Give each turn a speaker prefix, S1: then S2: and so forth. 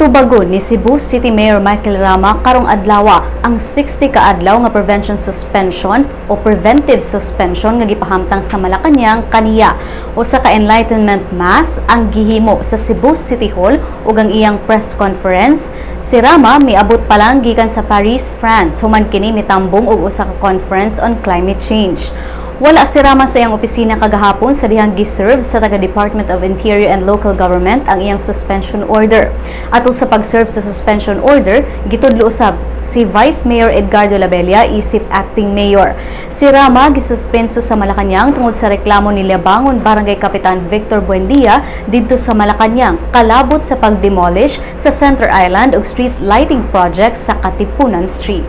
S1: Tubagon ni Cebu City Mayor Michael Rama karong adlaw ang 60 ka adlaw nga prevention suspension o preventive suspension nga gipahamtang sa Malacañang kaniya. Usa ka enlightenment mass ang gihimo sa Cebu City Hall ug ang iyang press conference. Si Rama miabot pa lang gikan sa Paris, France, human kini mitambong og usa ka conference on climate change. Wala si Rama sa iyang opisina kagahapon sa dihang giserve sa taga Department of Interior and Local Government ang iyang suspension order. Atol sa pag-serve sa suspension order, gitudlo usab si Vice Mayor Edgardo Labella isip acting mayor. Si Rama gisuspenso sa Malacañang tungod sa reklamo ni Labangon Barangay Kapitan Victor Buendia didto sa Malacañang kalabot sa pag-demolish sa Center Island ug street lighting project sa Katipunan Street.